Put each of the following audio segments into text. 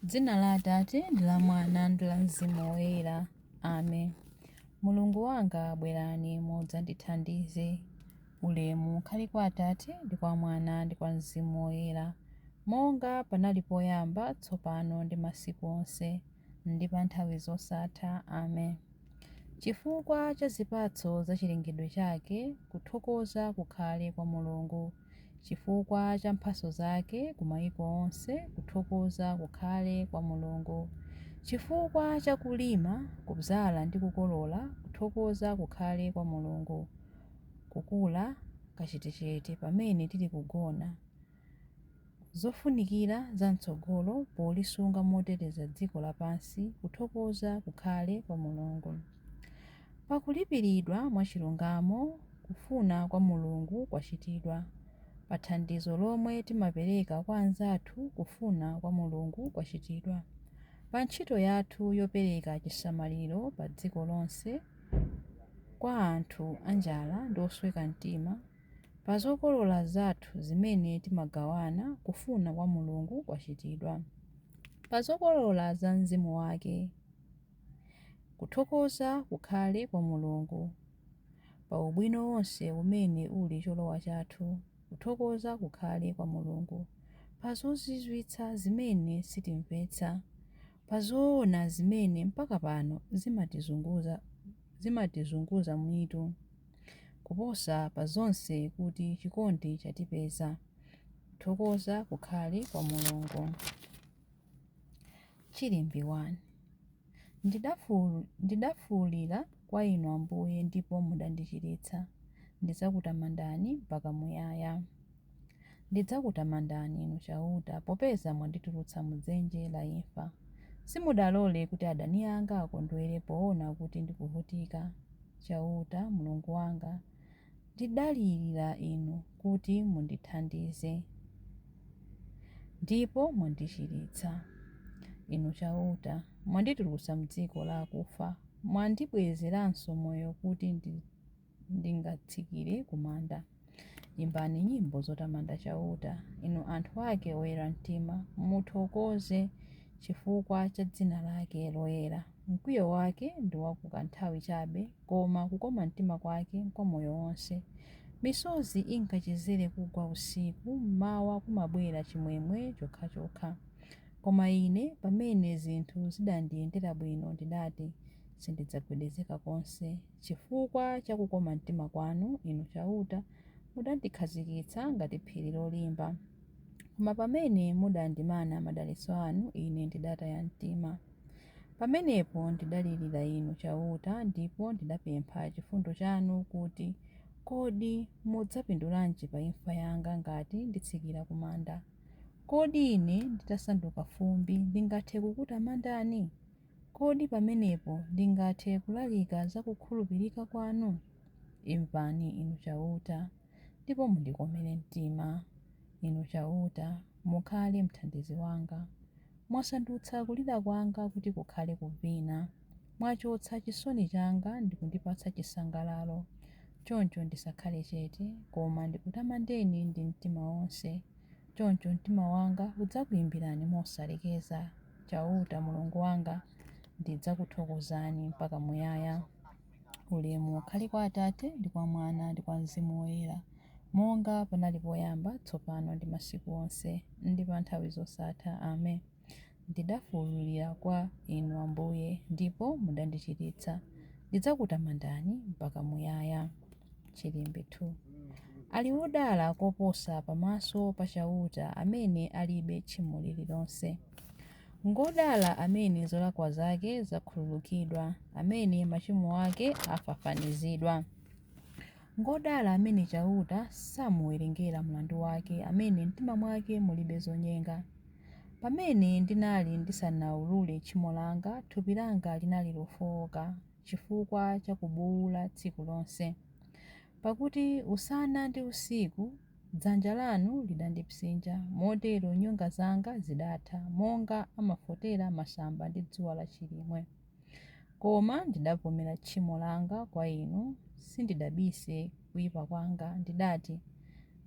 Dzina la Atate ndi la Mwana ndi la Mzimu Woyera. Amen. Mulungu wanga, bwerani mudzandithandize. Ulemu ukhale kwa Atate ndi kwa Mwana ndi kwa Mzimu Woyera, monga panali poyamba, tsopano ndi masiku onse, ndi pa nthawi zosatha. Amen. Chifukwa cha zipatso za chilengedwe chake, kuthokoza kukhale kwa Mulungu. Chifukwa cha mphatso zake ku maiko onse, kuthokoza kukhale kwa Mulungu. Chifukwa cha kulima, kubzala ndi kukolola, kuthokoza kukhale kwa Mulungu. Kukula kachetechete pamene tili kugona, zofunikira za mtsogolo polisunga moteteza dziko lapansi, kuthokoza kukhale kwa Mulungu. Pakulipiridwa mwachilungamo, kufuna kwa Mulungu kwachitidwa. Pa thandizo lomwe timapereka kwa anzathu, kufuna kwa Mulungu kwachitidwa. Pa ntchito yathu yopereka chisamaliro pa dziko lonse kwa anthu anjala ndi osweka mtima, pa zokolola zathu zimene timagawana, kufuna kwa Mulungu kwachitidwa. Pa zokolola za Mzimu wake, kuthokoza kukhale kwa Mulungu. Pa ubwino wonse umene uli cholowa chathu, kuthokoza kukhale kwa Mulungu. Pa zozizwitsa zimene sitimvetsa, pa zoona zimene mpaka pano zimatizunguza mitu, kuposa pa zonse kuti chikondi chatipeza, kuthokoza kukhale kwa Mulungu. Chilimbi 1. Ndidafuwulira kwa Inu Ambuye ndipo mudandichiritsa. Ndidzakutamandani mpaka muyaya. Ndidzakutamandani, Inu Chauta, popeza mwanditulutsa m'dzenje la imfa. Simudalole kuti adani anga akondwere poona kuti ndikuvutika. Chauta, Mulungu wanga, ndidalirira Inu kuti mundithandize, ndipo mwandichiritsa. Inu Chauta, mwanditulutsa m'dziko la akufa, mwandibwezeranso moyo kuti ndingatsikire ku manda. Imbani nyimbo zotamanda Chauta, inu anthu ake oyera mtima, muthokoze chifukwa cha dzina lake loyera. Mkwiyo wake ndi wa kanthawi chabe, koma kukoma mtima kwake nkwa moyo wonse. Misozi ingachezere kugwa usiku, mmawa kumabwera chimwemwe chokhachokha. Koma ine, pamene zinthu zidandiyendera bwino, ndidati, “Sindidzagwedezeka konse.” Chifukwa cha kukoma mtima kwanu, Inu Chauta, mudandikhazikitsa ngati phiri lolimba. Koma pamene mudandimana madalitso anu, ine ndidataya mtima. Pamenepo ndidalirira Inu Chauta, ndipo ndidapempha chifundo chanu kuti, “Kodi mudzapindulanji pa imfa yanga ngati nditsikira ku manda? Kodi ine nditasanduka fumbi ndingathe kukutamandani? Kodi pamenepo ndingathe kulalika za kukhulupirika kwanu? Imvani, Inu Chauta, ndipo mundikomere mtima. Inu Chauta, mukhale mthandizi wanga. Mwasandutsa kulira kwanga kuti kukhale kuvina. Mwachotsa chisoni changa ndi kundipatsa chisangalalo. Choncho ndisakhale chete, koma ndikutamandeni ndi mtima wonse. Choncho mtima wanga udzakuyimbirani mosalekeza. Chauta, Mulungu wanga, ndidzakuthokozani mpaka muyaya. Ulemu ukhale kwa Atate ndi kwa Mwana ndi kwa Mzimu Woyera, monga panali poyamba, tsopano ndi masiku onse, ndi pa nthawi zosatha. Amen. Ndidafuwulira kwa Inu Ambuye, ndipo mudandichiritsa. Ndidzakutamandani mpaka muyaya. Chilimbi 2. Ali wodala koposa pamaso pa Chauta amene alibe tchimo lililonse. Ngodala amene zolakwa zake zakhululukidwa, amene machimo ake afafanizidwa. Ngodala amene Chauta samuwerengera mlandu wake, amene m'mtima mwake mulibe zonyenga. Pamene ndinali ndisanawulule tchimo langa, thupi langa linali lofowoka chifukwa cha kubuwula tsiku lonse. Pakuti usana ndi usiku dzanja lanu lidandipsinja, motero nyonga zanga zidatha, monga amafotera masamba ndi dzuwa lachilimwe. Koma ndidavomera tchimo langa kwa Inu, sindidabise kuyipa kwanga. Ndidati,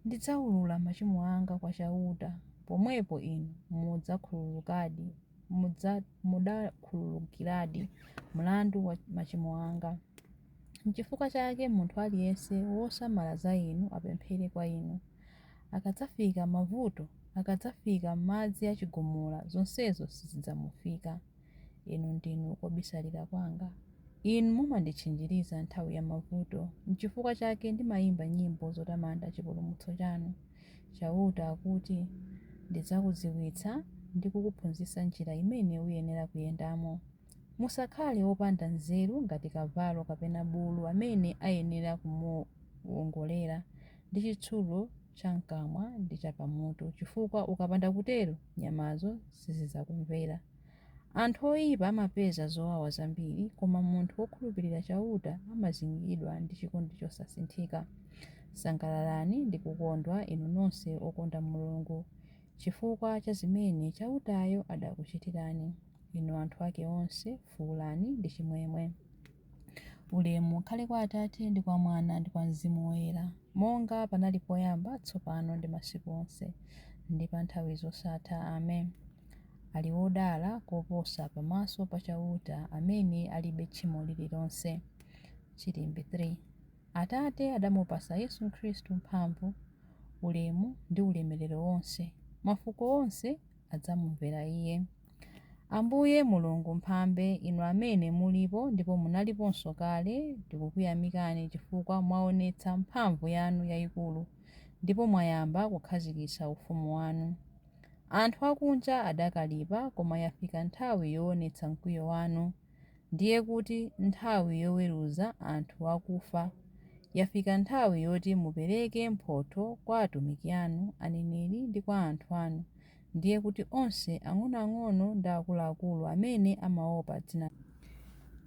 “Ndidzawulula machimo anga kwa Chauta,” pomwepo Inu Mudakhululukiradi mlandu wa machimo anga. N'chifukwa chake munthu aliyense wosamala za inu apemphere kwa inu. Akadzafika mavuto, akadzafika madzi achigumula, zonsezo sizidzamufika. Inu ndinu kobisalira kwanga. Inu mumanditchinjiriza nthawi ya mavuto. N'chifukwa chake ndimayimba nyimbo zotamanda chipulumutso chanu. Chauta akuti, Ndidzakudziwitsa ndi kukuphunzitsa njira imene uyenera kuyendamo. Musakhale wopanda nzeru ngati kavalo kapena bulu amene ayenera kumuwongolera ndi chitsulo cham'kamwa ndi chapamutu, chifukwa ukapanda kutero nyamazo sizidzakumvera. Anthu oipa amapeza zowawa zambiri, koma munthu wokhulupirira Chauta amazingidwa ndi chikondi chosasinthika. Sangalalani ndi kukondwa, inu nonse okonda Mulungu, chifukwa cha zimene Chautayo adakuchitirani. Inu anthu ake onse, fuulani ndi chimwemwe. Ulemu ukhale kwa Atate ndi kwa Mwana ndi kwa Mzimu Woyera, monga panali poyamba, tsopano ndi masiku onse, ndi pa nthawi zosatha. Amen. Ali wodala koposa pamaso pa Chauta amene alibe tchimo lililonse. Chilimbi 3. Atate adamupatsa Yesu Khristu mphamvu, ulemu ndi ulemerero wonse. Mafuko onse adzamumvera Iye. Ambuye Mulungu Mphambe, inu amene mulipo ndipo munaliponso kale, ndikukuyamikani chifukwa mwaonetsa mphamvu yanu yayikulu ndipo mwayamba kukhazikitsa ufumu wanu. Anthu akunja adakalipa, koma yafika nthawi yoonetsa mkwiyo wanu, ndiye kuti nthawi yoweruza anthu akufa. Yafika nthawi yoti mupereke mphotho kwa atumiki anu, aneneri ndi kwa anthu anu, ndiye kuti onse ang'onoang'ono ndi akuluakulu amene amaopa dzina.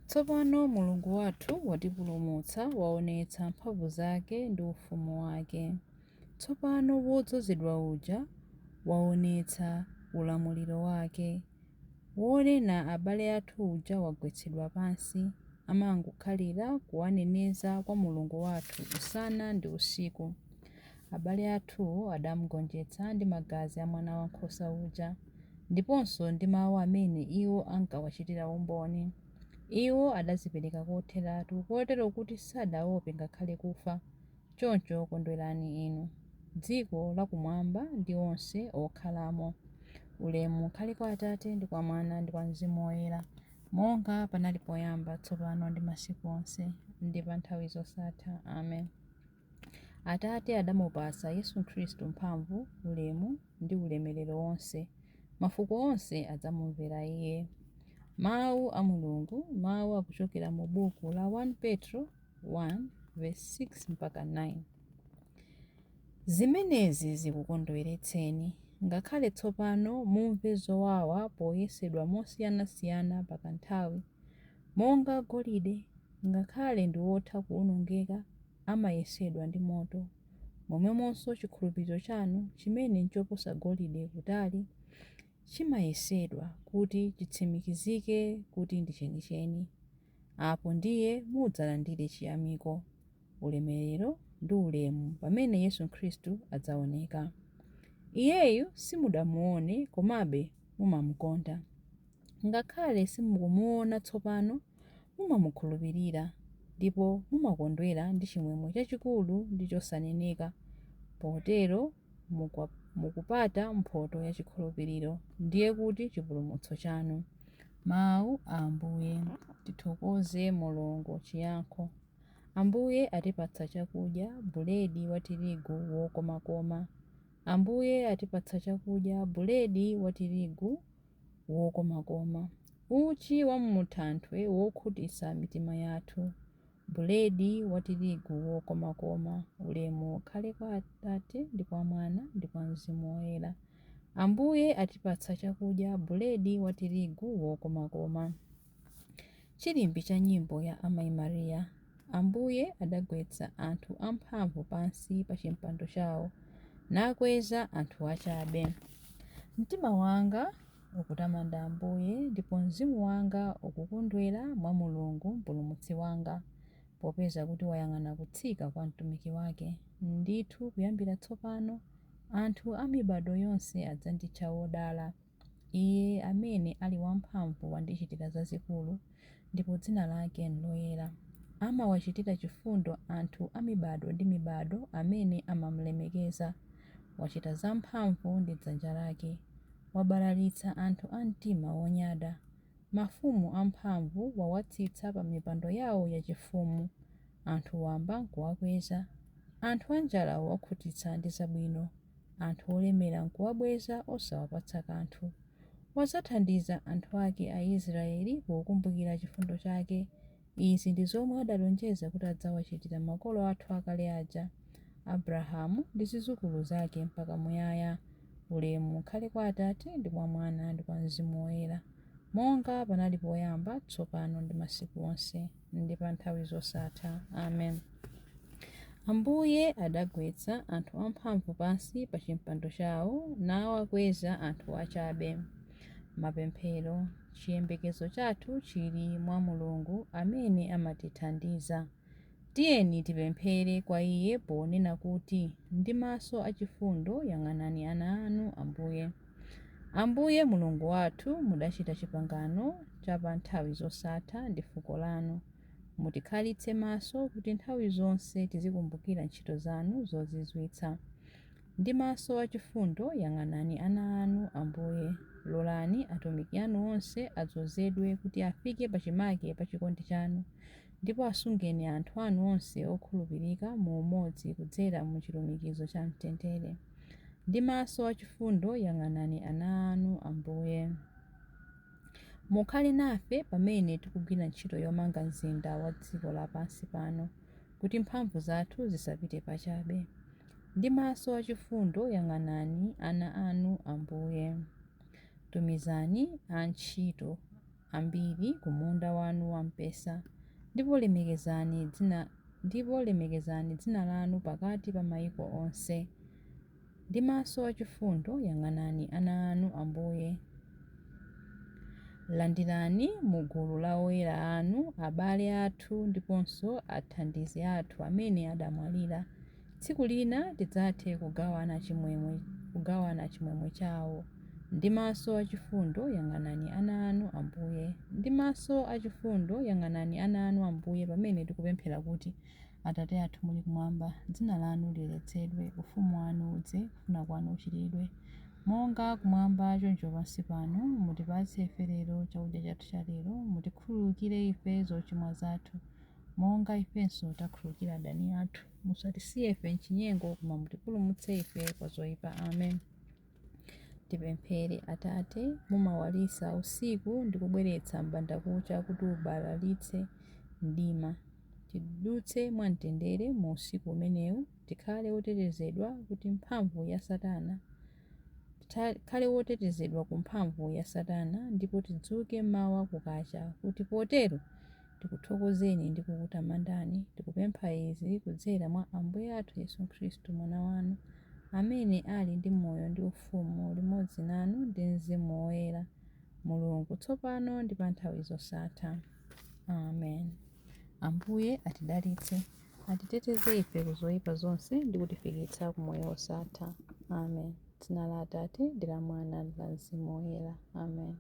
Tsopano Mulungu wathu watipulumutsa, waonetsa mphamvu zake ndi ufumu wake. Tsopano wodzozedwa uja waonetsa ulamuliro wake. Wonena abale athu uja wagwetsedwa pansi, amangokhalira kuwaneneza kwa Mulungu wathu usana ndi usiku. Abale athuwo adamugonjetsa ndi magazi a Mwana Wankhosa uja, ndiponso ndi mawu amene iwo ankawachitira umboni. Iwo adadzipereka kotheratu, kotero kuti sadaope ngakhale kufa. Choncho kondwerani inu, dziko lakumwamba ndi onse okhalamo. Ulemu ukhale kwa Atate ndi kwa Mwana ndi kwa Mzimu Woyera, monga panali poyamba, tsopano ndi masiku onse, ndi pa nthawi zosatha. Amen. Atate adamupatsa Yesu Khristu mphamvu, ulemu ndi ulemerero wonse. Mafuko onse adzamumvera Iye. Mawu a Mulungu, mawu akuchokera mu buku la 1 Petro 1 verse 6 mpaka 9. Zimenezi zikukondweretseni, ngakhale tsopano mumve zowawa poyesedwa mosiyanasiyana pakanthawi, monga golide, ngakhale ndi wotha kuwonongeka, amayesedwa ndi moto. Momwemonso chikhulupiriro chanu, chimene n'choposa golide kutali, chimayesedwa kuti chitsimikizike kuti ndi chenicheni. Apo ndiye mudzalandire chiyamiko, ulemerero ndi ulemu pamene Yesu Khristu adzaoneka. Iyeyu simudamuone, komabe mumamukonda. Ngakhale simukumuona tsopano, mumamukhulupirira, ndipo mumakondwera ndi chimwemwe chachikulu ndi chosaneneka. Potero mukupata mphotho ya chikhulupiriro, ndiye kuti chipulumutso chanu. Mawu a Ambuye. Tithokoze Mulungu. Chiyankho. Ambuye atipatsa chakudya, buledi wa tirigu wokomakoma. Ambuye atipatsa chakudya, buledi wa tirigu wokomakoma. Uchi wa m'thanthwe wokhutitsa mitima yathu. Buledi wa tirigu wokomakoma. Ulemu ukhale kwa Atate ndi kwa Mwana ndi kwa Mzimu Woyera. Ambuye atipatsa chakudya, buledi wa tirigu wokomakoma. Chilimbi cha nyimbo ya Amayi Maria. Ambuye adagwetsa anthu amphamvu pansi pa chimpando chawo, nakweza anthu achabe. Mtima wanga ukutamanda Ambuye, ndipo mzimu wanga ukukondwera mwa Mulungu Mpulumutsi wanga, popeza kuti wayang'ana kutsika kwa mtumiki wake. Ndithu kuyambira tsopano anthu a mibadwo yonse adzanditcha wodala. Iye amene ali wamphamvu wandichitira zazikulu, ndipo dzina lake n'loyera. Amawachitira chifundo anthu a mibadwo ndi mibadwo amene amamlemekeza. Wachita zamphamvu ndi dzanja lake. Wabalalitsa anthu a mtima wonyada. Mafumu amphamvu wawatsitsa pa mipando yawo yachifumu, anthu wamba n'kuwakweza. Anthu anjala wawakhutitsa ndi zabwino, anthu olemera n'kuwabweza osawapatsa kanthu. Wadzathandiza anthu ake Aisraeli pokumbukira chifundo chake. Izi ndi zomwe adalonjeza kuti adzawachitira makolo athu akale aja, Abrahamu ndi zidzukulu zake mpaka muyaya. Ulemu ukhale kwa Atate ndi kwa Mwana ndi kwa Mzimu Woyera, monga panali poyamba, tsopano ndi masiku onse, ndi pa nthawi zosatha. Amen. Ambuye adagwetsa anthu amphamvu pansi pa chimpando chawo, nawakweza anthu achabe. Mapemphero. Chiyembekezo chathu chili mwa Mulungu amene amatithandiza. Tiyeni tipemphere kwa Iye ponena kuti, Ndi maso achifundo yang'anani ana anu, Ambuye. Ambuye Mulungu wathu, mudachita chipangano cha pa nthawi zosatha ndi fuko lanu. Mutikhalitse maso kuti nthawi zonse tizikumbukira ntchito zanu zozizwitsa. Ndi maso achifundo yang'anani ana anu, Ambuye. Lolani atumiki anu onse adzozedwe kuti afike pachimake pa chikondi chanu, ndipo asungeni anthu anu onse okhulupirika mu umodzi kudzera mu chilumikizo cha mtendere. Ndi maso achifundo yang'anani ana anu, Ambuye. Mukhale nafe pamene tikugwira ntchito yomanga mzinda wa dziko lapansi pano, kuti mphamvu zathu zisapite pachabe. Ndi maso achifundo yang'anani ana anu, Ambuye. Tumizani antchito ambiri ku munda wanu wamphesa, ndipo lemekezani dzina lanu pakati pa mayiko onse. Ndi maso achifundo yang'anani ana anu, Ambuye. Landirani mu gulu la oyera anu abale athu ndiponso athandizi athu amene adamwalira. Tsiku lina tidzathe kugawana chimwemwe chawo. Ndi maso achifundo yang'anani ana anu, Ambuye. Ndi maso achifundo yang'anani ana anu, Ambuye, pamene tikupemphera kuti, Atate athu muli kumwamba, dzina lanu liyeretsedwe, ufumu wanu udze, kufuna kwanu kuchitidwe, monga kumwamba choncho pansi pano. Mutipatse ife lero chakudya chathu cha lero. Mutikhululukire ife zochimwa zathu, monga ifenso takhululukira adani athu. Musatisiye ife m'chinyengo, koma mutipulumutse ife kwa zoyipa. Amen. Tipemphere. Atate, mumawalitsa usiku ndi kubweretsa m'bandakucha kuti ubalalitse mdima. Tidutse mwamtendere mu usiku umenewu, tikhale wotetezedwa ku mphamvu ya Satana, ndipo tidzuke mawa kukacha, kuti potero tikuthokozeni ndi kukutamandani. Tikupempha izi kudzera mwa Ambuye athu Yesu Khristu, Mwana wanu, amene ali ndi moyo ndi ufumu limodzi nanu ndi Mzimu Woyera, Mulungu, tsopano ndi pa nthawi zosatha. Amen. Ambuye atidalitse, atiteteze ife ku zoyipa zonse ndi kutifikitsa ku moyo wosatha. Amen. Dzina la Atate ndi la Mwana ndi la Mzimu Woyera. Amen.